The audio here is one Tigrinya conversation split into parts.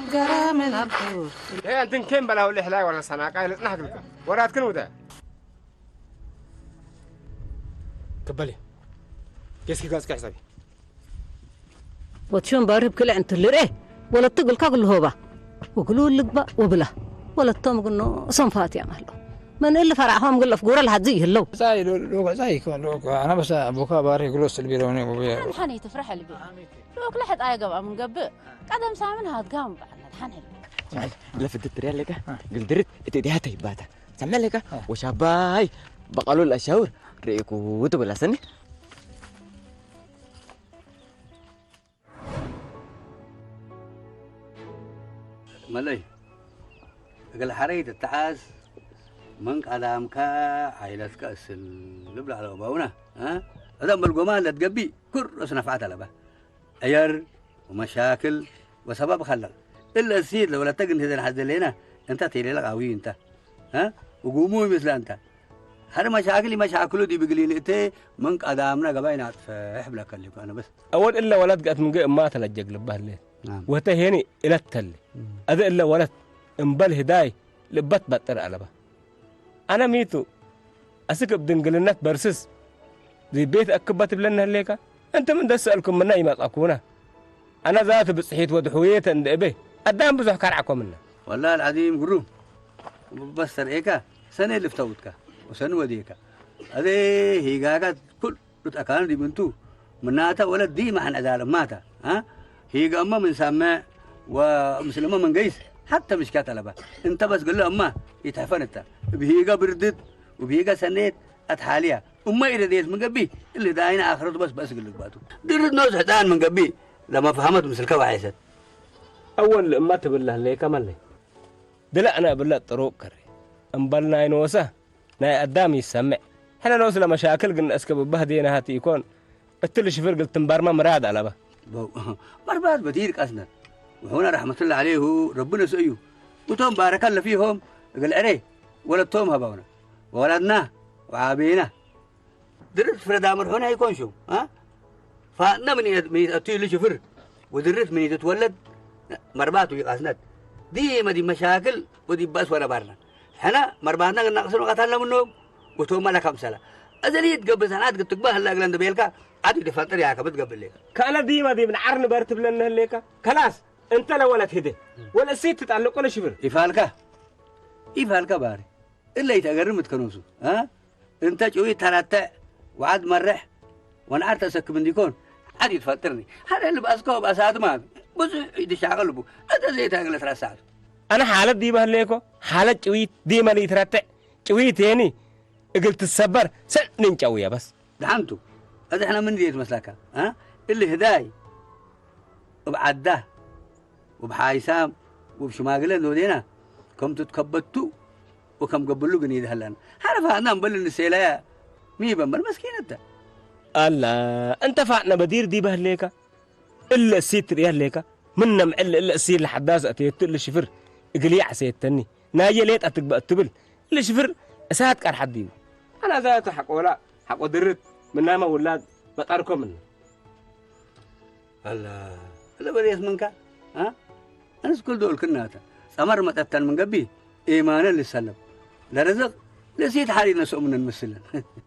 ገረምን ኣብቱ። ይሄ እንትን ኬም በላው ልሕላይ ወላ ሰናቃ ልጽናሕ ግልካ። ወራትክን ውደ። ክበል። ጌስኪ ጋጽካ ሕሳቢ። ወትሾን ባርብ ክልዕ እንትልርኤ ወለቱ ግልካ ግልሆባ። ወግሉ ልግባ ወብላ። ወለቶም ግኖ ሰንፋት ያማሎ። መን እል ፈራዕሆም ግለፍ ጉረ ለሃዚ ይህለው። ጻይ ዶ ዶ ጻይ ከሎ ኣና በሳ ቡካ ባሪ ግሎ ስልቢ ዶ ነው። ሓን ሓን ይትፍረሕ ልቢ። ዶ ክለ ሕጣ ይገባ ምን ገብእ። ቀደም ሳምን ሃትጋ ምን በዓል ሓን ሕልቢ። ለፍድት ትሪያ ለካ ግልድርት እቲ ዲያተ ይባታ። ሰምዕ ለካ ወሻባይ በቃሉ ለሻውር ርኢኩ ትብላ ሰኒ። መለይ እግል ሐረይ ትተዓስ ምን ቀዳምካ ዓይለትካ እስል ልብል ኣለዉ ባውና። እ? እዛ መልጎማ ለትገቢ ኩርስ ነፍዓት ኣለባ። ዕየር ወመሻክል ወሰባብ ኸለቕ። እለ እሲት ለወለተ ግን ህዘን ሐዘ ሌና እንተ ቴሌለቕ ኣዊ እንተ። እ? ውጉሙ ይመስላ እንተ። ሐደ መሻክል ይመሻክሉ ዲብ እግሊል እቴ ምን ቀዳምና ገባይ ናጥፈሕ ብለከ ሊኩ ኣነ በስ። አወል እለ ወለት ገአት ምንገ እማ ተለጀግ ልባህ ሌት። ናም። ወህተ ሄኒ እለት ተሊ። እም። አዘ እለ ወለት እምበል ህዳይ ልበት በጥር አለባ። አነ ሚቱ አስክ እብ ድንግልነት በርስስ ዚ ቤት አክበት ብለነ ህሌካ። እንተ ምን ደስ አልኩም ምና ይመጻኩና። አነ ዛት ብጽሒት ወድሕውየተ እንደ እቤ አዳም ብዙሕ ከርዓኮምና። ወላሂ አልዓዚም ግሩም። በስ ተርኤካ ሰኔ ልፍተውትካ ወሰኒ ወዴካ። አዘ ሂጋጋት ኩል ርትአካን ዲብ እንቱ ምናተ ወለት ዲማ ሕን ዕዳል እማታ፣ አ? ሂገ እመ ምን ሳምዕ ወምስልመ ምን ገይስ ሐተ ምሽካት አለባ። እንተ በስ ግለ እማ ይትሐፈን እታ። እብ ሂገ ብርድት ወብ ሂገ ሰኔት አትሓልያ። እመ ኢረዴት ምን ገብእ እሊ ዳይነ አክረቱ በስ በእስ ግል ልግባቱ። ድርት ኖስ ሕጻን ምን ገብእ ለመፍሀመት ምስልከ ወሐይሰት። አወል እማ ትብለህ ለይከ መለይ። ድለ አነ እብለ ጥሩቅ ከሬ። እምበል ናይ ኖሰ ናይ አዳም ይሰምዕ። ሕነ ኖስ ለመሻክል ግን እስክ ብባህ ዴና ሀቲ ኢኮን። እትል ሽፍር ግል ትንባርማ ምራድ አለባ። በው፣ መርባት በዲር ቀስነት። ወሑነ ረሕመቱላህ ዐሌሁ ረቢ ነስእዩ። እቶም ባረከለ ፊሆም እግል ዕሬ ወለቶም ሀባውነ። ወወለድና ወዓቤና። ድርት ፍረዳ መርሖና ይኮን ሹ፣ አ? ፋጥነ ምን ይት-፣ ምን ይትአቱ ይሉ ሽፍር፣ ወድርት ምን ይትትወለድ መርባት ወይቃስነት። ዲመ ዲብ መሻክል ወዲብ በእስ ወነባርና። ሕነ መርባትና ግናቅስን ወቀተልና ምኖም፣ ወቶመ ለከምሰለ። እዘ ሊትገብእ ሰንዓት ግትግበእ ህለ እግለ እንደ ቤልካ፣ ዓድ ይድፈንጥር ያከብት ገብእ ሌካ። ከእነ ዲመ ዲብ ነዓር ንበር ትብለኒ ህሌካ። ከላስ፣ እንተ ለወለት ህደ፣ ወለእሲት ትጣልቆ ለሽፍር። ኢፋልካ፣ ኢፋልካ ባሪ። እለ ኢተገርም እት ከኖሱ፣ አ? እንተ ጭዊ ተረተዕ ወዐድ መርሕ ወነዓር ተሰክብ እንዲኮን፣ ዐድ ኢትፈጥርኒ። ሐደ ልብአስከ ወብአሳትማ ብዙሕ ኢትሻቅል ልቡ። እተ ዘይተ እግለ ትረሳዕ። አነ ሓለት ዲበ ህሌኮ፣ ሓለት ጭዊት ዲመ ለኢትረትዕ፣ ጭዊት ሄኒ እግል ትሰበር ሰኒ እንጨውየ በስ። ደሓንቱ፣ እዚ ሕነ ምን ዲየ ትመስለካ፣ አ? እሊ ህዳይ እብ ዐዳ ወብሓይሳም ወብሽማግለ እንዶ ወዴና፣ ከም ትትከበቱ ወከም ገብሉ ግን ይድሀለና። ሐረፋትና እምበል እንሴለያ ሚ በመር መስኪነተ። አላ፣ እንተ ፋዕነ በዲር ዲበ ህሌከ፣ እለ እሲት ትርእየ ህሌከ፣ ምነ ምዕል እለ እሲት ለሐዳስ አተየቱ እለ ሽፍር እግልየ ዐሰየተኒ፣ ናየ ሌጠ ትግበእ ትብል፣ እለ ሽፍር እሳት ቀርሐት ዲቡ። አና ዛቱ ሐቆላ፣ ሐቆ ድርት፣ ምናመ ውላድ በጠርኮ ምነ። አላ፣ ለበሬት ምንካ፣ አ? እንስ ኩል ዶል ክናተ ጸመር መጠተን ምን ገብእ፣ ኢማነ ልሰለም። ለረዘቅ ለሲት ሓሪ ነስኦ ምነን ምስለን።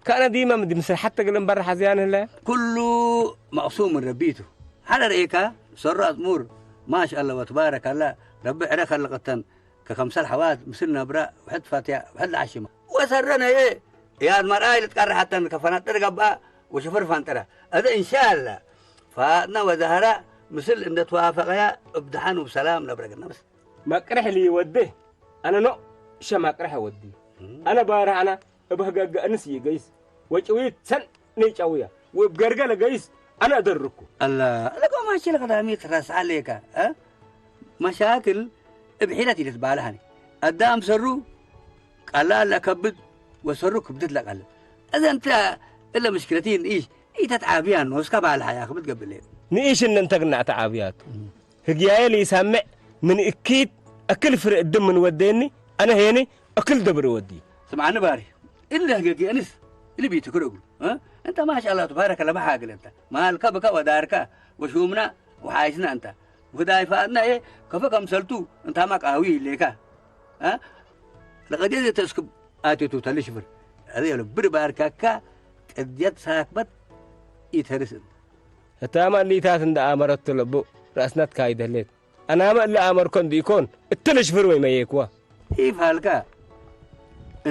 ከነ ዲመ ምድ ምስል ሓተ ግልን በረ ሓዝያን ህለ። ኩሉ መቅሱም ምን ረቢቱ። ሓደ ርኤካ፣ ሰሩ አጥሙር፣ ማሻአላ ወትባረካላ፣ ረቢ ዕረ ከልቀተን፣ ከከምሰል ሐዋት፣ ምስል ነብራ፣ ውሕድ ፋትያ፣ ውሕድ ለዓሽማ። ወሰረነ እየ፣ ያድ መርአይ ልትቀረ ሐተን ከፈናጥር ገብአ፣ ወሽፍር ፋንጥረ። እዘ እንሻላ፣ ፋጥና ወዛህራ፣ ምስል እንደ ተዋፈቀያ፣ እብ ደሓን ወብሰላም ነብረግና። መቅርሕ ሊ ወዴ፣ አነ ኖ ሸ መቅርሕ ወዲ። አነ ባርህ አነ እብ ህገገ እንስ ይገይስ፣ ወጭዊት ሰን ንጨውያ፣ ወእብ ገርገ ለገይስ አነ እደርኩ። አላ፣ ለቆ ማሽል ቀዳሚ ትረስዓ ሌካ፣ አ? መሻክል እብ ሒለት ኢልትባልሃኒ። አዳም ሰሩ ቀላል ለከብድ ወሰሩ ክብድት ለቀልብ። እዘ እንተ እለ ምሽክለቲ ንኢሽ ኢተትዓብያን ኖስካ ባልሃ ያክብት ገብሌ። ንኢሽ እንተ ግናዕ ተዓብያቱ። ህግያየ ለኢሳምዕ ምን እኪት አክል ፍሬ እድም ምን ወዴኒ፣ አነ ሄኒ አክል ደብር ወዲ። ስምዓኒ ባሪ፣ እለ ህገጌ እንስ እሊ ቢትክር እግሉ፣ እ? እንተ ማሻአላ ተባረከ ለመሓግል እንተ። ማልከ ብከ ወዳርከ ወሹምና ወሓይስና እንተ። وده يفعلنا ايه؟ كفا كم سلتو انت ما قاوي ليكا. ها؟ لقد يجي تسكب اتيتو تلشفر. هذا يلو بربار كاكا قد يتساكبت يترسن. እታ ማእሊታት እንዳ ኣመረቶ ለቦ ራእስናት ካይደሌት ኣናመ እለ ኣመርኮን ዲኮን እትልሽ ፍርወይ መየክዋ ይፋልካ።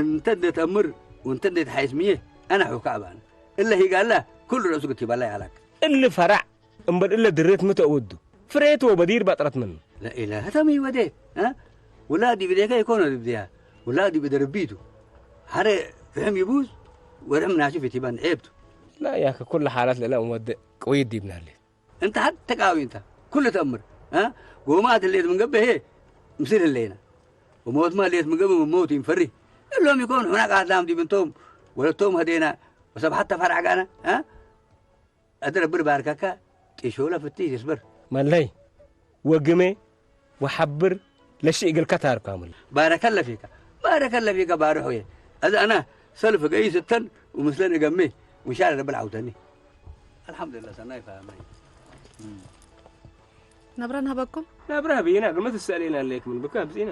እንተ እንደ ተምር ወንተ እንደ ተሓይስ ምየ ኣና ሑካ ኣባን እለ ሂጋላ ኩሉ ርእሱ ክትባላ ያላክ እሊ ፈራዕ እምበር እለ ድሬት ምተወዱ ፍሬት ወበዲር ባጥረት ምን ለኢለ ህተም ይወደ ውላድ ይብደካ ይኮነ ድብድያ ውላድ ይብደ ርቢቱ ሐረ ርሕም ይቡዝ ወርሕም ናሽፍ ይቲባን ዔብቱ لا يا أخي كل حالات للا مودة قوية دي بنالي انت حتى قاوي انت كل تأمر ها قومات اللي من قبل هي مثل اللينا وموت ما اللي من قبل موت ينفري اللهم يكون هناك عدام دي بنتهم ولدتهم هدينا وسب حتى فرع قانا ها أدرى بربار كاكا تشولا في التيس يصبر መለይ ወግሜ ወሓብር ለሺ እግልካ ታርካሙል بارك الله فيك بارك الله فيك بارحوي هذا أنا سلف قيس التن ومثلنا قمي وإن شاء الله رب العودني الحمد لله سناي فاهمين ናብራ ንሃበኩም ናብራ ብኢና ግመት ዝሰኣለና ኣለይክ ምን ብካ ብዚና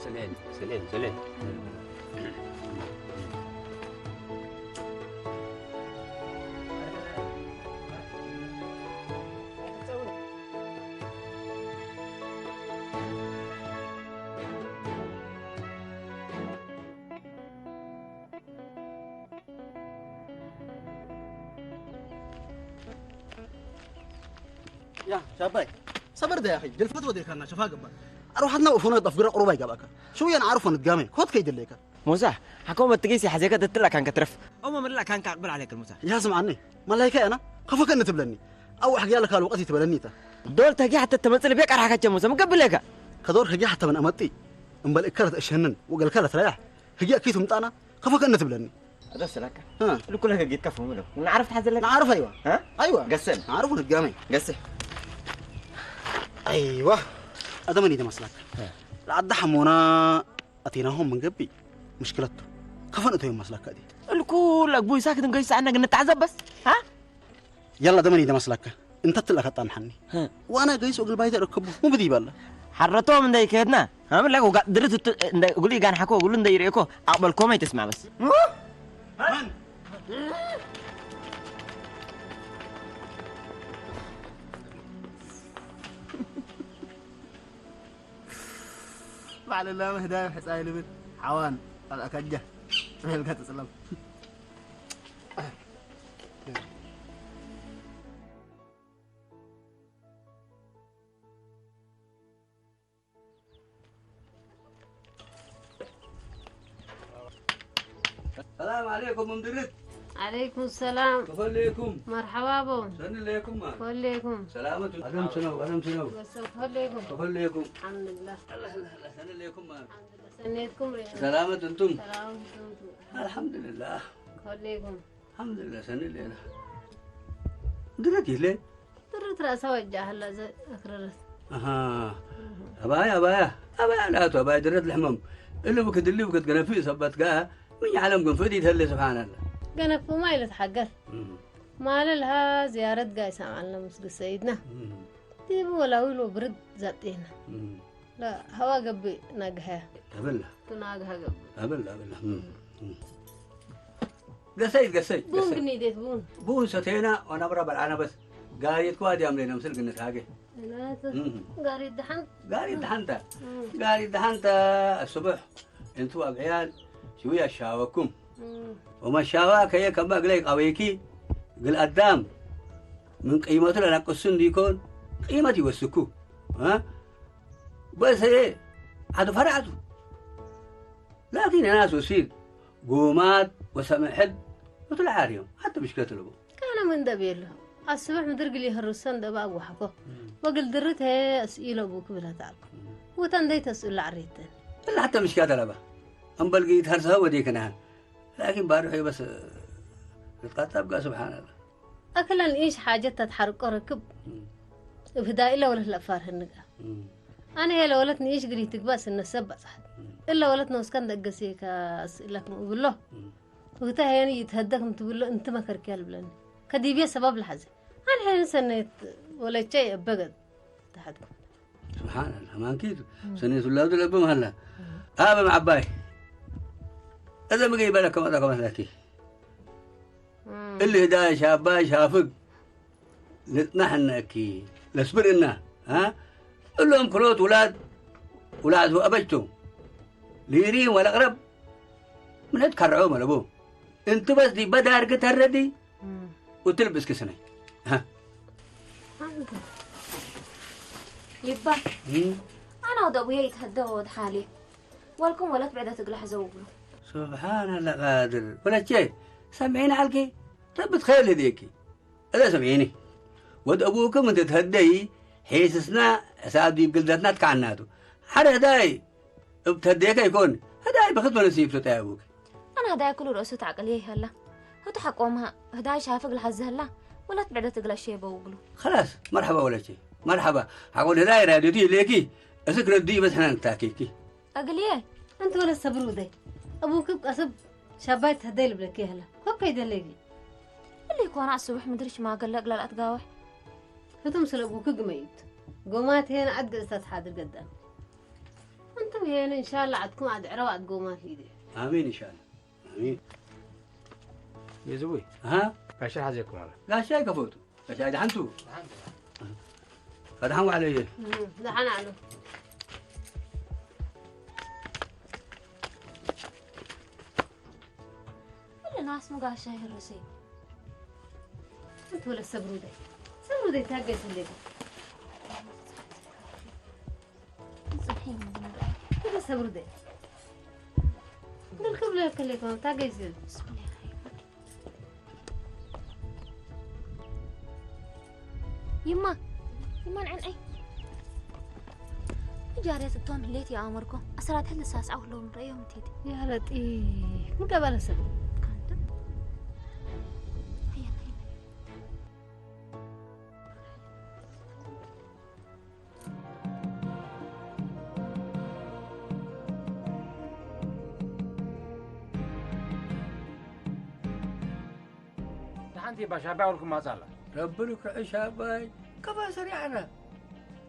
سلام سلام سلام يا شاباي صبر ده يا اخي جلفت وديك انا شفاك بقى اروح اتنا وفونا افقر قربا يقابك شو يعني عارف نتقامي كوت كيد ليك موسى حكومة تقيسي حزيكا تتلا كان كترف أما من لا كان كأقبل عليك الموسى يا سمعني ملايكة انا خفك انت تبلني او حق يالك الوقت تبلني تا دول تاقي حتى تمثل بيك أرحكا موسى مقبل لك كدور هجي حتى من امتي امبل اكلت اشهنن وقال كلت ريح هجي اكيد مطانا خفك انت تبلني هذا سلاك ها لكل هيك يتكفوا منه نعرف حزلك نعرف ايوه ها ايوه قسم نعرف نتقامي قسم ايوه هذا من يدي مسلك لعد حمونا اتيناهم من قبي مشكلته كفن اتيهم مسلك دي الكل ابوي ساكت نقيس عنك نتعذب بس ها يلا ده من يدي مسلك انت تلقى طنحني وانا قيس اقول بايت اركبه مو بدي بالله حرتهم من ذيك هدنا ها من لك وقا- درت الت- إن- قول لي كان حكو قول لي ندير ايكو اقبل كوما تسمع بس ባዕሉ ላመ ህዳይ ሕፃይ ልብል ሓዋን ካልኣ ካጃ ጽሕልካ ትጽለም السلام عليكم مدرت عليكم السلام كفليكم مرحبا بون سن ليكم ما كليكم سلامة أدم سنو أدم سنو كليكم كفليكم الحمد لله الله الله الله سن ليكم ما سنيتكم ريم سلامة أنتم سلام الحمد لله كليكم الحمد لله سن لينا درت ليه درت رأسها وجهها لا زي أكررت أها أبايا أبايا أبايا لا تو أبايا درت الحمام اللي بكت اللي بكت قنا في سبت قا من يعلم قن فدي تهلي سبحان الله قنا في ما يلتحقر ما لها زيارة قاي سامعنا مسجد سيدنا دي ولا ويلو برد زبطينا لا هوا قبي ناقها أبلا تناقها قبي أبلا أبلا قسيت قسيت بون قنيديت بون بون ستينا ونبرة بالعنبس قايد كوادي أملينا مثل قنت هاقي قاري الدحنت قاري الدحنت قاري الدحنت الصبح انتوا أبعيال شوية شاوكم وما شاواك هي كما قليك أويكي قل أدام من قيمته لنا قصن ديكون قيمتي وسكو ها بس هي عدو فرعته لكن أنا سوسيد قومات وسمحت وطلع عاريهم حتى مشكلة له كان من دبيله ኣስብሕ ምድር ግል ይህርሰን ደባ ኣዋሕኮ። ወግል ድርት ሄ እስኢሎ ቡ ክብለታ ኣልኩ። ወታ እንደይ ተስእሎ ዓሬተን። እላ ሓታ ምሽካት ኣለባ። እምበልጊ ተርሰኸ ወዴክና። ላኪን ባዶ ሄ በስ ርትቃጣ ብጋ ስብሓን ኣላ። ኣክለን ኢሽ ሓጀት ተትሓርቆ ረክብ። እብ ህዳይ ኢለ ወለት ለፋርህንጋ። ኣነ ሄለ ወለት ንኢሽ ግሪ ትግባ ስነሰብ በጻሕት። እለ ወለት ነውስከን ደገሴ ከስእለክ ምእብሎ። ወታ ሄኒ ይትሀደክ ምትብሎ እንት መከርክያ ልብለኒ። ከዲብየ ሰባብ ለሓዘ። ኣነ ሄኒ ሰነየት ወለቸ የበገ ተሓድኩ። ስብሓንላ፣ ማንኪት ሰነየት ውላዱ ለብ መሃላ። ኣበም ዓባይ። እዘ ምግይ በለ ከመጣ ከመስለኪ። እሊ ህዳይ ሻባይ ሻፍግ ልጽናሕ እነኪ ለስብር እና፣ አ? እሎም ክሎት ውላድ፣ ውላድ ወአበጅቱ። ሊሪን ወለቅረብ ምነት ከርዖ መለቦ። እንት በስ ዲ በዳርግ ተረዲ፣ እም። ውትል ብስኪ ስነይ። አ? ይባ። እም። ኣና ወደ ኣቡየ ይትሀደ ወድ ሓሊ። ወልኩም ወለት ብዕደት እግላሕ ዘውግሉ። ስብሓን ኣላ ቃድር። ወለቼ፣ ሰምዒን ዓልኪ፣ ረቢ ትኸይል ህድየኪ። እለ ሰምዒኒ። ወድ ኣቡክም እንተ ትሀደይ፣ ሒስስና ሕሳብ ዲብ ግልደትና ትከዓናቱ። ሓደ ህዳይ እብ ተህደየከ ይኮን፣ ህዳይ ብክት መለሲ ይፍለጠ ኣቡክ። ኣነ ህዳይ ኩሉ ርእሱ ተዕቅልየ ይሀላ። ህቱ ሓቆምሃ፣ ህዳይ ሻፍግ ለሐዝህላ፣ ወለት ብዕደት እግላሽ የበውግሉ። خلاص፣ መርሐባ ወለቼ፣ መርሐባ። ሓቆ ህዳይ ራድዮቲ ይሌኪ፣ እስክ ረዲ ይበዝሕና ንታኬኪ። ኣግልየ። ኣንቲ ወለ ሰብር ውደይ። ኣቡክ ቀስብ ሻባይ ተህደይ ልብለኪ ይህላ። ኮብ ከይደለጊ። እሊ ኮና ኣስብሕ ምድሪ ሽማገለ እግላል ኣትጋወሕ። ህቱም ስለ ኣቡክ ግመዩት። ጎማት ሄን ዓድ ገጽታት ሓድር ገዳም። ኣንቱም ሄን እንሻላ ዓድኩም ኣድዕረው ኣድ ጎማት ሂደ። ኣሜን እንሻላ። ኣሜን። የዝቡይ። ኣሃ። ጋሻ ሓዘኩም ኣላ። ጋሻ ይከፈቱ። ፈሻይ ደሓንቱ? ፈድሓን ዋዕለ እየ። እም፣ ደሓን ኣሉ። ኩሉ ናስ ምጋሻ ይህርሲ። እንት ወለ ሰብሩ ደይ። ሰብሩ ደይ ታገስ እንደግ። ጽንሒ። ኩሉ ሰብሩ ደይ። ድርክብ ለከለከ ታገስ። ይማ፣ ይማ ንዕንዐይ። ጃርያት እቶም ህሌት ይኣመርኮ። ኣሰራት ሕል ሳስዓ ክለዉ ንረእዮም ትይድ። ያ ለጢፍ፣ ምገባለ ሰብ። ካንተ? ኣየናይ? ደሓንቲ ባሻ ኣባይ ወልኩም ማጻ ኣላ። ረቢ ልክዕ ሻባይ፣ ከፋ ሰሪዓና።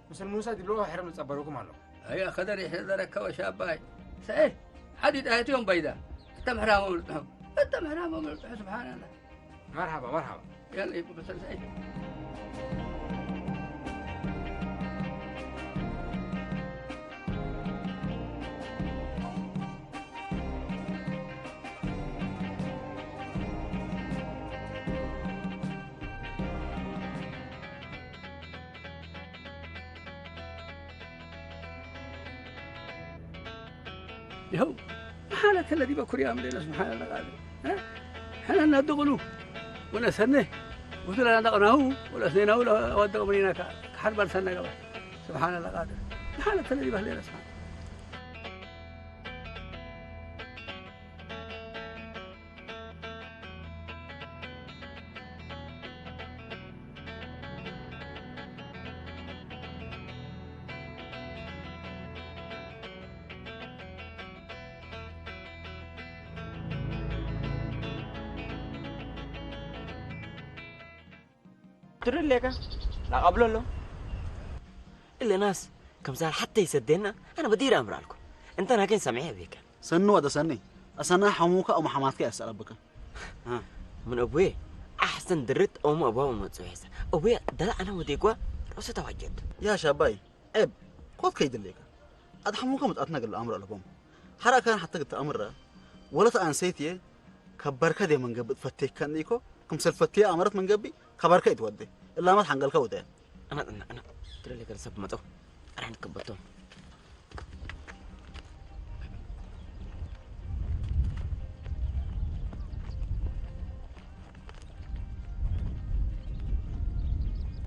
ምስል ሙሳ ዲብሎ ሕርም ዝጸበሩኩም ኣሎ። ኣያ ከደር ይሕዘረከ ወሻባይ። ሰኤ፣ ሓዲድ ኣያትዮም ባይዳ። እተም ሕራሞም ልጥሑ። እተም ሕራሞም ልጥሑ፣ ስብሓንላ። መርሓባ፣ መርሓባ። ያላ ይቁም ሰልሳይ። ይኸው መሓለት ለዲበ ኩርያ ምሌነ ስብሓን ኣላ ቃድር። እ? ሕነ እናድቕሉ ወለሰነ ውትላ ናደቕናሁ ወለስኔናሁ ለወደቕ ምኒና ከ-፣ ከሓድ ባልሰነ ገባ። ስብሓን ኣላ ቃድር። መሓለት ለዲበ ሌነ ስብሓን። ትርሌካ ላቀብሎ ኣሎ። እለናስ ከምዛ ሓተይ ሰደና ኣነ በዲር ኣምራልኩ። እንተ ናከን ሰምዐ ቤካ። ሰኑ ወደ ሰኒ፣ ኣሰና ሐሙካ እሞ ሐማትካ ያሰረብካ። ምን እቡዬ ኣሕሰን ድርት እሞ እባው መጽኡ ሄሰ። እቡዬ ደላ ኣነ ወዴ ጓ ሮሰ ተዋጀት። ያ ሻባይ፣ ዔብ፣ ኮት ከይድሌካ። ኣድሓሙከ ምጽኣትና ገለ ኣምር ኣለቦም። ሓራ ካን ሓተ ግተ ኣምረ፣ ወለት ኣንሰይትየ፣ ከበርከ ደ መንገቢ ትፈቴካ እንዲኮ፣ ክምሰል ፈትየ ኣመረት መንገቢ፣ ከበርከ ይትወደ። እላማት ሓንገልከ ውደ። ኣና፣ ኣና፣ ኣና፣ ትደሊ ገለ ሰብ መጠው፣ ኣራን ክበቶም።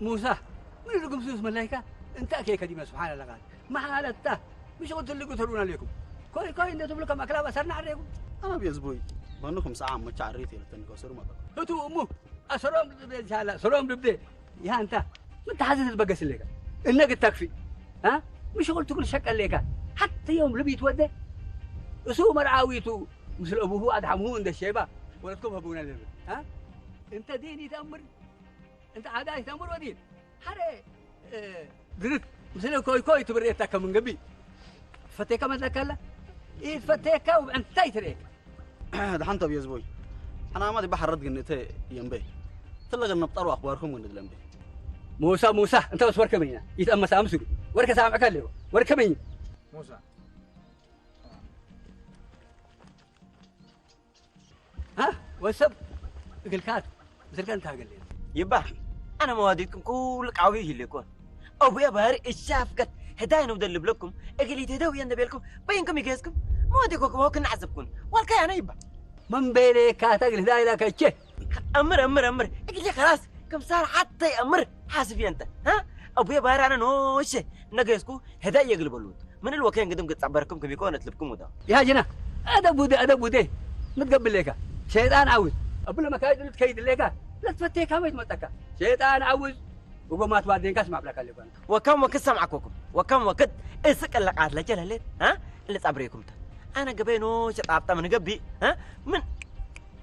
ሙሳ፣ ምን ኢሉ ግምሱስ መላይካ? እንታ ኬ ከዲመ ስብሓን ኣላ ቃል። መሓለታ፣ ምሽ ቁልቱ ልጉ ተሩና ኣለኩም። ኮይ ኮይ እንደ ትብሉ ከም ኣክላብ ኣሰርና ዓረኩም። ኣና ቤዝቡይ፣ በንኹም ሰዓ መቻ ዓሬት የለተን ከሰሩ መጣ። እቱ እሙ፣ ኣሰሮም ልብደ እንሻላ፣ ኣሰሮም ልብደ። ያ እንታ፣ ምን ተሓዘ ትበገስ ኣለካ? እነግ ተክፊ። አ? ምሽ ቁልቱ ክል ሸቀ ኣለካ። ሓተ ዮም ልብ ይትወደ። እሱ መርዓዊቱ፣ ምስል ኣቡሁ ኣድሓምሁ እንደ ሼባ፣ ወለትኩም ሀቡና ለብ። አ? እንተ ዲን ይተምር፣ እንተ ዓዳ ይተምር ወዲን። ሓደ፣ እ፣ ድርት ምስለ ኮይ ኮይ ትብሬታ ከም እንገቢ። ፈቴካ መለካላ? ይፈቴካ ውብ እንታይ ትሬክ? ደሓን ተብዮ ዝቦይ። ሓናማ ዲባ ሓረት ግን እተ የምበይ። ትለገ ነብጠሩ ኣኽባርኩም ግን ድለምበይ። ሙሳ፣ ሙሳ፣ እንተ ወስ ወርከመኛ። ይትኣመሳ ኣምስሉ። ወርከ ሳምዕካ ኣለዎ። ወርከመኝ። ሙሳ። ها؟ وسب؟ እግልካት ምስልከ እንታይ ገለ ይባ። ኣነ መዋዲድኩም ኩሉ ቃዊ ይልኮን። ኣቡየ ባህሪ እሻፍከት ህዳይ ነው ደልብለኩም። እግሊት ህደው የንደቤልኩም በይንኩም ይገዝኩም። መዋዲ ኮክቦ ክናዓዘብኩን። ዋልካ ያነ ይባ። መን ቤሌካ ተግል ህዳይ ላከቼ። ኣምር፣ ኣምር፣ ኣምር። እግሊ خلاص ከም ሳር ሓተይ ኣምር ሓስብ የንተ። ها؟ ኣቡየ ባህሪ ኣነ ኖሸ ነገስኩ ህዳይ የግልበሉት። ምን الوكين قدم قد صبركم كم يكون أطلبكم وده. يا جنا، أدب ودي، أدب ودي. متقبل ليك. شيطان عاوز. أبو لما كايد لك كايد ليك. لا تفتيك هم يتمتك. شيطان عاوز. وقو ما تبعدين كاس ما بلاك عليكم. وكم وقت سمعكوكم. وكم وقت اسك اللقات لجل هلت. ها؟ اللي صبريكم تا. أنا قبينو شطابتا من قبي. ها؟ من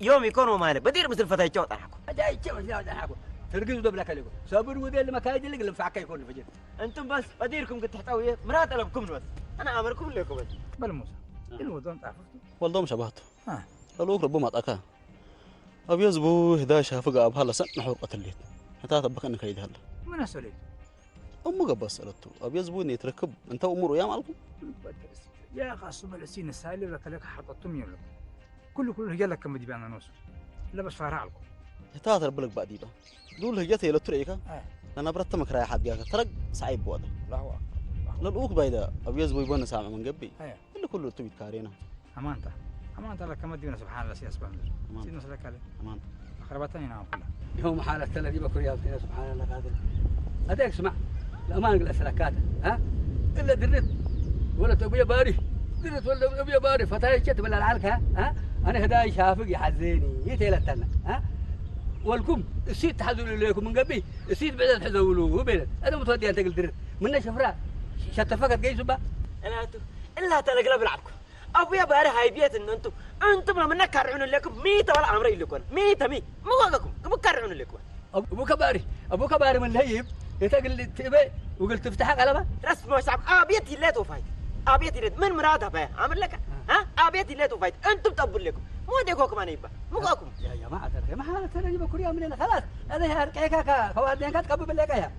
يوم يكون ومالي. بدير مثل فتاة يجوت أحكو. أجا يجوت أحكو. ترقز وده بلاك عليكم. صبر ودي اللي ما كايد لك اللي مفعكا يكون فجر. أنتم بس بديركم قد تحتوي مرات ألبكم بس. أنا أمركم لكم بس. بل موسى. آه. الوضع أنت عرفته؟ والله مش أبهته. آه. الوك ربما تأكا. أبي يزبو هدا شافق أبها لسن نحور قتليت. حتى تبقى إنك يدهل. من أسألك؟ أمك بس سألته. أبي يزبو إني يتركب. أنت أمور ويا مالكم؟ يا خاص بلسين السالي لك لك حطتم يلك. ኩሉ ኩሉ ህያ ለከ መዲባና ነሱ ለበስ ፋራ ኣልኩ። ህታ ተርብልክ ባዲባ ዱል ህያ ተየለቱ ረኢካ። ኣይ። ለነብረት ተመክራይ ሓድጋከ ተረግ ሰዓይ ብወደ። ላዋ። ለልኡክ ባይዳ ኣብ የዝ ወይቦነ ሳምዕ መንገቢ። ኣይ። ኩሉ ኩሉ እቱ ቢትካሬና። ኣማንታ። ኣማንታ ለከ መዲብና ስብሓን ላ ሲያስ ባንድር። ኣማንታ። ሲድ መስለካ ለ። ኣማንታ። ኣኽረባተን ኢና ኩላ። يوم حالة الذي بكر يا سبحان الله قادر. هذاك اسمع. الأمان قال أسلكات. ها؟ إلا درت. ولا تبي باري. درت ولا تبي باري. فتاي شت بلا العلك، ها؟ ها؟ أنا هداي شافق يحزيني. يتيلا تنا. ها؟ والكم السيد تحزلوا لكم من قبي. السيد بعد تحزولوا وبين. أنا متودي أنت قلت درت. من شفرة. شتفقت جاي سبا. إلا تو. إلا تلقى بلعبكم. أبويا باري هاي بيت إن أنتم، أنتم لما نكرعون لكم ميتة ولا أمر لكم. ميتة مي. مو وقكم. كم كرعون لكم. أبو كباري، أبو كباري من الهيب، يتقل تبي وقلت تفتح قلبه. رسم شعب. أبيت يليت وفايت. أبيت يليت. من مرادها بها. عمل لك. ها؟ أبيت يليت وفايت. أنتم تقبل لكم. مو ديكو كمان يبا. مو قاكم. يا جماعة، يا ما حالة ترى يبا كوريا من هنا. خلاص. هذا هي الكيكة كا-، كوادين كات قبل بالله كيا.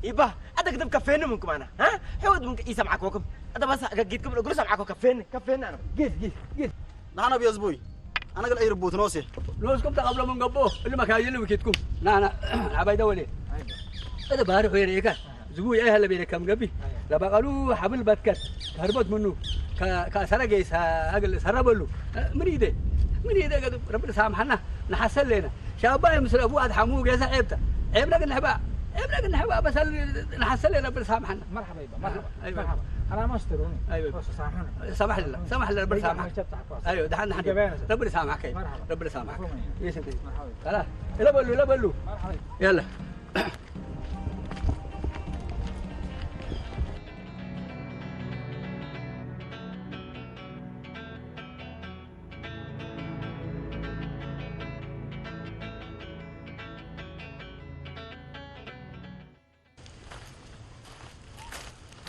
يبا، هذا قدم كفيني منكم أنا. ها؟ حود منك إيسا معكوكم. هذا بس قيتكم الأقرص معكو كفيني. كفيني أنا. جيت، جيت، جيت. نحن بيزبوي. أنا قال أي ربوت نوسي. لوسكم تقبلوا من قبو، اللي ما كاين اللي وكيتكم. نا، نا، عبايدة ولي. هذا بارح ويريكا. زبوي أي هلا بيريكا مقبي. لبقالو حبل باتكت. هربت منه. كا-، كا سرقيس، ها-، هاقل سربلو. من إيدي؟ من إيدي قد ربنا سامحنا. نحسن لنا. شابا يمسر أبو أدحمو قيسا عيبتا. عيبنا قد نحبا. عيبنا قد نحبا. بس ال-، نحسن لنا ربنا سامحنا. مرحبا يبا، مرحبا. أيوة. مرحبا. أنا ما اشتروني. أيوة. بس سامحوني. سامح لنا. سامح لنا ربنا سامحك. أيوة، دحين، دحين. ربنا سامحك. مرحبا. ربنا سامحك. مفهوم يعني. يا سيدي. مرحبا. خلاص. لا بلو، لا بلو. مرحبا. يلا.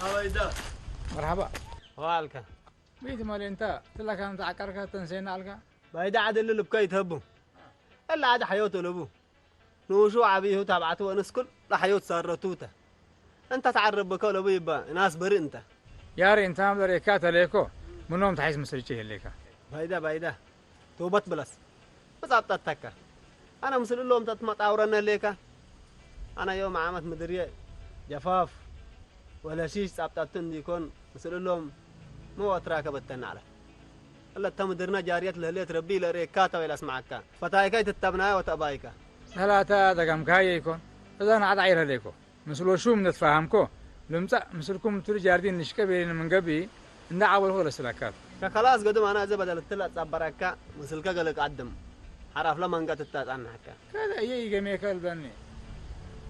هاويدا. مرحبا. والك. بيت مالي انت، تلا كان تعكرك تنسينا عليك. بايدا عاد اللي لبكاي تهبو. إلا عاد حيوته لبو. نوشو عبيه تابعته ونسكل لحيوت سارتوته. أنت تعرب بكو لبو يبا، ناس بري أنت. ياري انت عم دريكات عليكو، منهم تحيز مسريتي هليكا. بايدا، بايدا. توبت بلس. بس أبطتك. أنا مسؤول لهم تتمت أورنا ليكا. أنا يوم عامت مدرية جفاف ولا شيش أبطتن ديكون مسؤول لهم مو أتراك بتن على. إلا تمدرنا جارية لهليت ربي لريكاتا ولا اسمعك. فتايكا تتبنايا وتأبايكا. هلا تا دقم كاي يكون. እዛ ንዓት ዓይረለይኮ። ምስሎ ሹም ነትፋሃምኮ። ልምጻእ ምስልኩም ትሉ ጃርዲን ንሽቀ ቤሪን መንገቢ እንዳ ዓወልኮ ለስላካት። ከከላስ ገድም ኣና እዘ በደል ትላ ጻበራካ ምስልከ ገለ ቃድም። ሓራፍላ መንጋ ትታጻናካ። ከደ እየ ይገሜከ ልበኒ።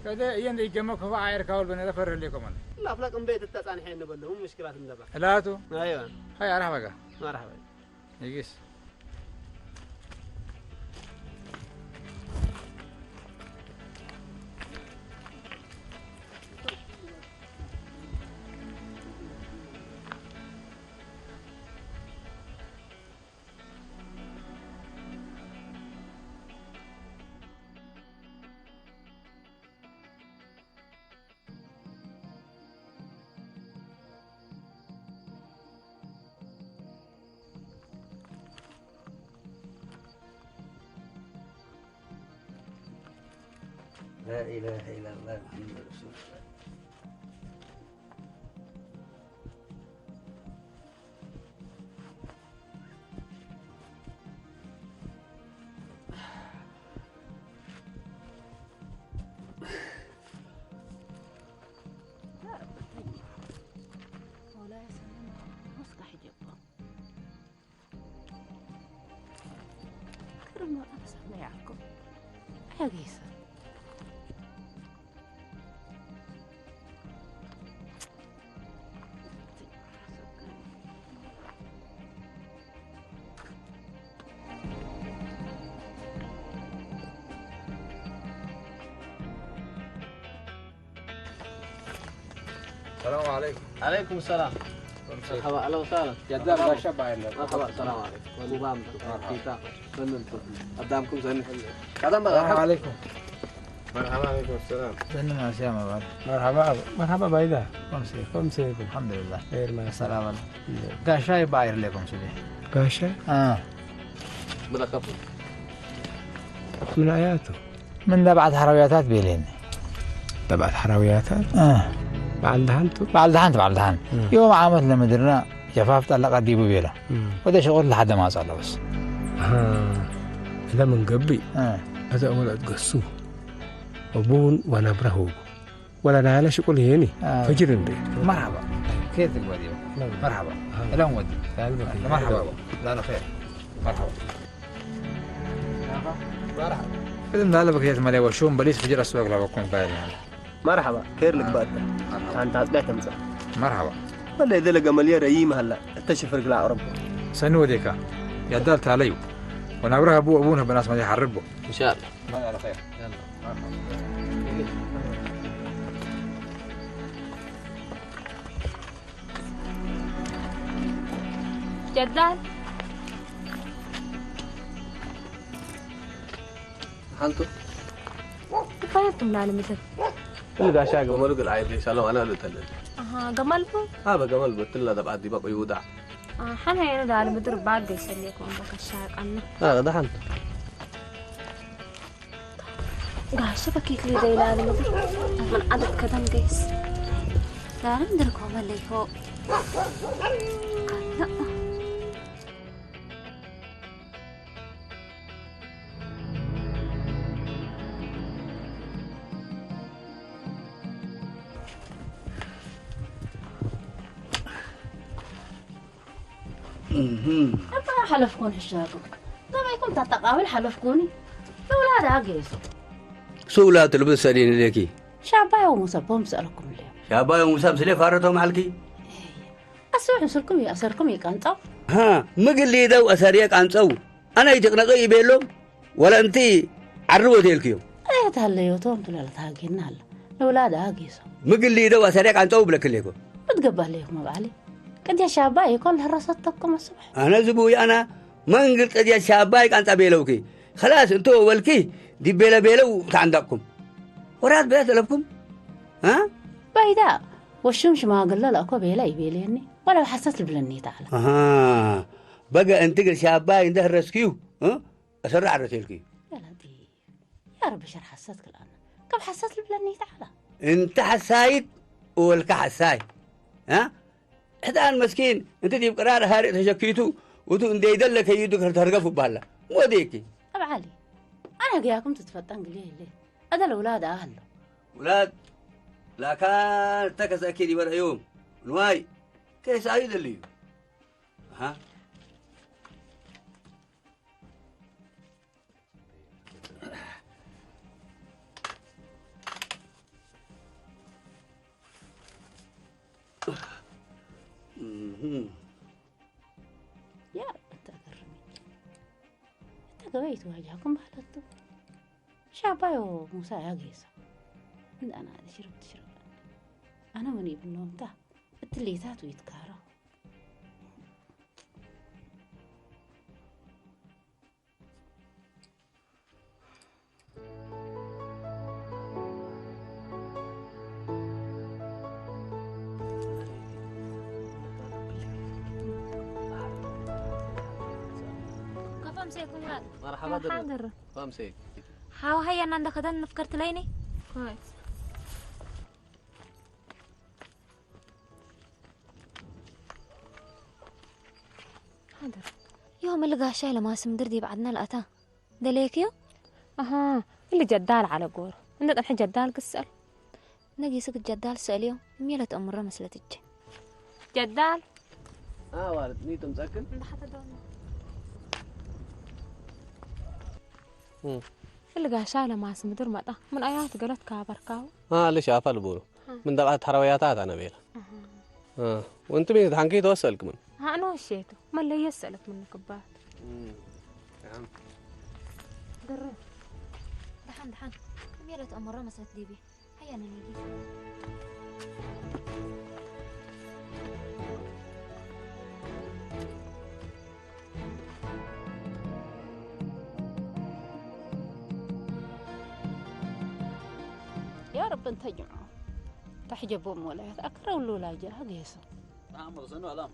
ከደ እየ እንደ ይገመ ከፋ ዓይርካ ልበኒ ለፈረለይኮ ማለት። ላፍላ ቅንቤ ትታጻንሐ ንበለሁ ምሽክላት እንደባ። እላቱ። ኣይዋ። ሃይ ኣራህ በጋ። መርሐባ። ይግስ። لا إله إلا الله محمد رسول الله. ክርም ኣነ ሰማይ ዓርኩም። ኣገይሰ። السلام عليكم. عليكم السلام. مرحبا، أهلا وسهلا. يا دار، ما شبع إلا. مرحبا، السلام عليكم. مرحبا. كيتا. سنن. قدامكم سنن. قدام بقى. السلام عليكم. مرحبا، عليكم السلام. سنن يا سيما بقى. مرحبا، مرحبا بايدا. كم سيكم؟ كم سيكم؟ الحمد لله. خير ما سلام. قاشاي باير لكم سيدي. قاشا؟ آه. من أكبر. من آياته. من تبعت حروياتات بيلين. تبعت حروياتات؟ آه. بعد دهنتو؟ بعد دهنت، بعد دهنت. يوم عامت لمدرنا جفاف طلق ديبو بيلا. وده شغل لحد ما صار بس. ها. إذا من قبي. آه. هذا أول أتقصو. وبون ونبره. ولا نالا شغل هيني. آه. فجر ندي. مرحبا. كيف تقبل يوم؟ مرحبا. اليوم ودي. مرحبا. لا، لا، خير. مرحبا. مرحبا. فيلم لا، لا، بكيت مالي وشوم بليس فجر أسواق لا بكون بايل يعني. مرحبا، خير لك بقى. أنت هتبيع تمسح. مرحبا. ولا إذا لقى مليار أي مهلا، أنت شفرق لا أوروبا. سنو ديكا. يا دال تاليو. ونبرها أبو أبونا بناس ما يحربه. إن شاء الله. ما على خير. يلا. مرحبا. جدال. ሓንቱ እንታይ ትብላኒ ምሰል? ትል ጋሻ ገመሉ ግል ዓይብ ሰለው ኣነ ልተለ። ኣሃ፣ ገመልቡ? ኣበ ገመልቡ ትል ለደብ ኣዲበ ይውዳዕ። ኣሓ፣ ሓና የነ ዳል ምድር ባግ ይሰልየኩም በከሻ ቀና። ኣረ፣ ደሓን። ጋሽ በኪት ሊደይ ላል ምድር። ኣመን ዓደት ከደም ገይስ። ዳርም ድርኮ መለይፎ። ቀና። እህ። ኣታ ሓለፍኩን ሕሻኩም። ዘበይኩም ተጠቃብል ሓለፍኩኒ። ንውላዳ ገይሱ። ስውላ ትልብስ ሰዲን ኢለኪ። ሻባዮም ሙሰቦም ስኣለኩም ኣለዮም። ሻባዮም ሙሰብ ስለ ፋረቶም ሓልኪ። ኣስብሕ ምስልኩም ይኣሰርኩም ይቃንጸው። ሃ፣ ምግሊ ደው ኣሰርየ ቃንጸው። ኣነ ይትቕነቐ ይቤሎም፣ ወላ እንቲ ዓርቦ ተልክዮ። ኣየት ኣለዮ፣ ቶም ትለለ ታሃጌና ኣለ። ንውላድ ኣሃጌሶ። ምግሊ ደው ኣሰርየ ቃንጸው ብለክሌኮ። ብትገባ ኣለይኩም ኣብ ዓሊ። ቅድያ ሻባ ይኮን ለህረሰተኩም ኣስብሕ። ኣነ ዝብኡ ኣና መንግል ቅድያ ሻባ ይቃንጻ ቤለውኪ። خلاص እንቶ ወልኪ ዲቤለ ቤለው ተዓንዳቅኩም። ወራት ቤት ለብኩም? ها؟ ባይዳ፣ ወሹም ሽማግለ ለእኮ ቤላ ይቤልየኒ። ወላ ብሓሰት ልብለኒ ተዓላ። ኣሃ። በገ እንት ግርሻ ኣባይ እንተ ህረስክዩ፣ እ? እሰራ ዓረቴልክዩ። ያላጢ። ያ ረቢ ሸር ሓሰት ክልኣና። ካብ ሓሰት ልብለኒ ተዓላ። እንተ ሓሳይት ወልካ ሓሳይ። እ? ሕዳን መስኪን እንት ዲብ ቅራር ሃሪእ ተሸኪቱ፣ ውቱ እንደ ይደለ ከይዱ ከርተርገፉ ባላ። ሞዴኪ። ኣብ ዓሊ። ኣነ ገያኩም ትትፈጠን ግልየ የለ። ኣደለ ውላድ ኣህሎ። ውላድ ላካ ተከሰኪ ይበረዩ ንዋይ ከይሳዩ ይደልዩ። ኣሃ። እህ። ያ እታ ገረመኝ። እታ ገበያ ይትዋጃኩም ባህለቱ። ሻባዮ ሙሳ ያጌሳ። እንዳና ሽርብ ትሽርብ። ኣነ ምን ይብሎም ታ እትሌታት ወይትካሮ። ከፈም ሰይኩም ራት። መርሓባ መርሓባ ድረ። ድረ። ከፈም ሰይኩም። ሓው ሃያ እናንዳ ከደን ንፍከርት ለይኒ። ኮይስ። ሓደር። ዮም ልጋሻይ ለማስ ምድር ዲብ ዓድና ለኣታ። ደለየክዮ? ኣሃ፣ እሊ ጀዳል ዓለ ጎሮ። እንደ ጠንሐ ጀዳል ግሰል። ነጊስክ ጀዳል ሰእልዮ፣ እምየለ ተእምሮ መስለትቼ። ጀዳል? ኣዋልድ፣ ኒቱም ጸክን? እንዳሓተዶኒ። እም። እሊ ጋሻ ለማስ ምድር መጣ። ምን ኣያት ገለት ካበርካው? አ፣ ልሽ ኣፋ ልቡሩ። ምን ደብዓት ሐረውያታት ኣነ ቤላ። ኣሃ። አ፣ ወንትም ይዝ ሐንኪ ተወሰልክ ምን? ኣኖ ሼቱ። መለየ ሰለክ ምን ክባት። እም። ያም። ድረ። ደሓን፣ ደሓን። እምየለ ተእምሮ መስለት ዲቢ። ሃያ ነነጊ። يا رب انت جمعه. تحجبهم ولا يتأكروا له لا جاه قيسو. نعم، غزنوا علام.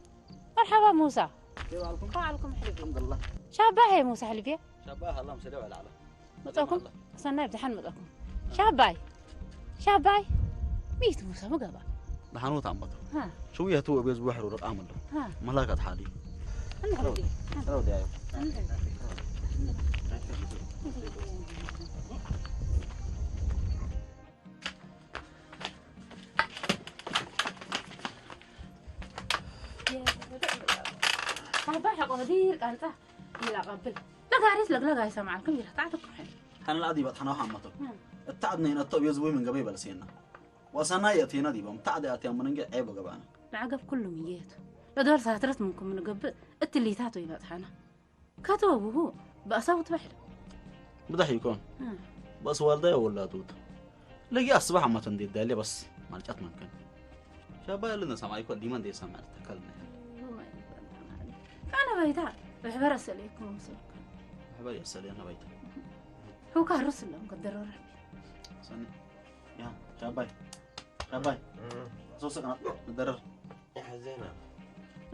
مرحبا موسى. كيف حالكم؟ وعلكم حلبي. الحمد لله. شابه يا موسى حلبي. شابه الله مسلي وعلى على. መጻኩም? ሰናይ ብድሓን መጻኩም። ሻባይ። ሻባይ። ሚት ሙሳ መገባ። ደሓን ወታ ኣምበቶ። ሃ። ሽውየቱ ቤዝ ብሕሩ ርቃም ኣሎ። ሃ። መላካት ሓዲ። እንደ ረውዲ። ረውዲ ኣዮ። እንደ። ሻባይ ሓቆ ዲር ቃንጻ ይላቀብል። ለጋሪስ ለግለግ ኣይሰማዕልኩም ይላታ ዓትኩም ሕን። ሓንላ ዲባ ተሓናው ሓመቶ። እም። እታ ዓድና ይነቶ ቤዝ ወይ መንገበይ በለስየና። ወሰና የእቴና ዲቦም፣ ታዕደ ኣትያ ምንንገ ዔቦ ገባና። ንዓገብ ኩሉ ምየቱ። ለዶር ሳትረት ምንኩም ንገብእ እትሊታት ወይ በጽሓና። ከተወብሁ በእሳው ትበሕል። ብዳሕ ይኮን። እም። በእስ ዋልዳ የወላዱት። ለጊ ኣስባሕ ኣማተ እንዴ ዳሌ በስ ማልጫት መንከን። ሻባ ያለ ነሳማ ይኮን ዲማ እንዴ ሰማዕ ተከልና። ካነ ባይታ ብሕበር ኣሰለይኩም ምስልኩም። ብሕበር የሰለየና ባይታ። ሕውካ ርስሎም ከደረረ። ሰኒ። ያ፣ ሻባይ። ሻባይ። እም። ሶስት ቀናት ንደረር። ያሕዜና።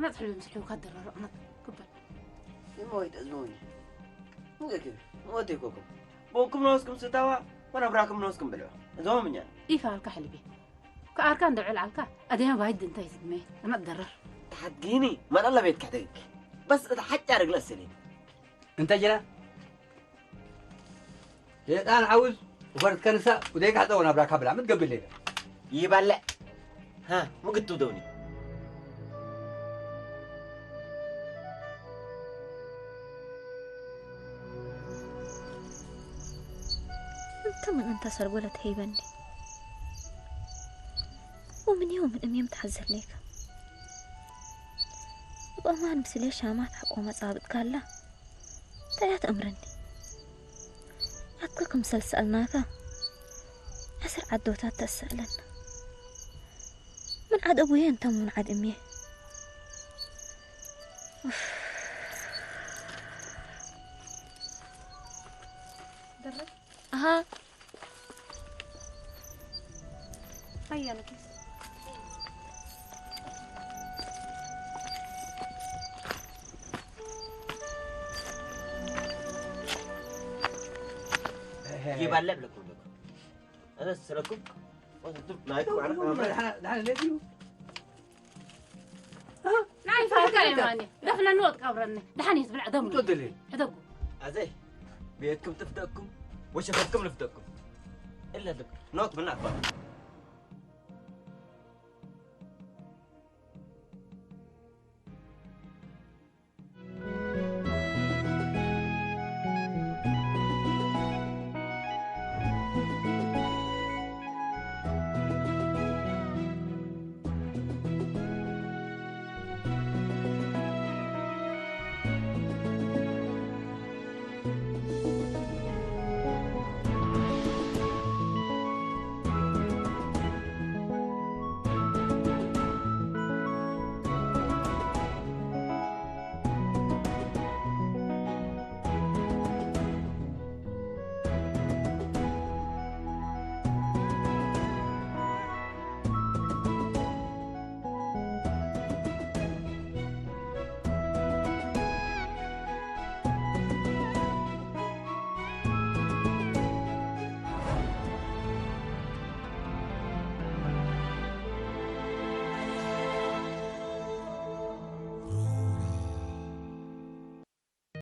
መጽሕሉ ምስ ሕውካ ደረር፣ ቅናት ክበል። ይሞይ፣ ተዝሞይ። እንገክ፣ ሞት ይኮኩም። ቦኩም ነውስኩም ስታዋ፣ ወነብራኩም ነውስኩም ብልዑ። እዞም እኛ። ኢፋልካ ሕልቢ። ከኣርካ እንደ ዕል ዓልካ፣ ኣደያ ባይድ እንታይ ዝግመ፣ ቅናት ደረር። ተሓድጊኒ፣ መን ኣላ ቤት ከሕደግክ። በስ እታ ሓጫ ርግለ ስሊ። እንተ ጅራ? ሸይጣን ዓውዝ፣ ወፈርት ከንሳ፣ ወደይ ካሕጠ ወናብራ ካብላ፣ ምትገብር ሌላ። ይባልዕ። ሃ፣ ምክቱ ደውኒ። እንተ ምን እንተ ሰርጎለ ተሂበኒ። ወምን የውምን እምየም ተሓዘለይካ። ብኣማን ምስለ ሻማት ሓቆ መጻብጥ ካላ። እንታይ እያ ትእምረኒ? ኣትካ ክምሰል ሰኣልናካ፣ ዓስር ዓዶታት ተሰኣለና። ምን ዓድ ኣቡየ እንተ ምን ዓድ እምየ። ኡፍ። ኣሃ። ኣያ ንኪስ። ይባለ ብለኩም ኣለኩ። ኣነ ስለኩም ወስድብ ናይኩም ኣነ ደሓን፣ ደሓን፣ ደሓን፣ ደሓን፣ ንዓይ ፋልካ የማኒ፣ ደፍነኒ ወጥ ቀብረኒ። ደሓን እየ ዝብልዕ ደሙ። ትወደሊ? ሕደጉ። ኣዘይ፣ ቤትኩም ትፍደኩም፣ ወሸፈትኩም ንፍደኩም። የለልክ። ኖክ ብናኳ።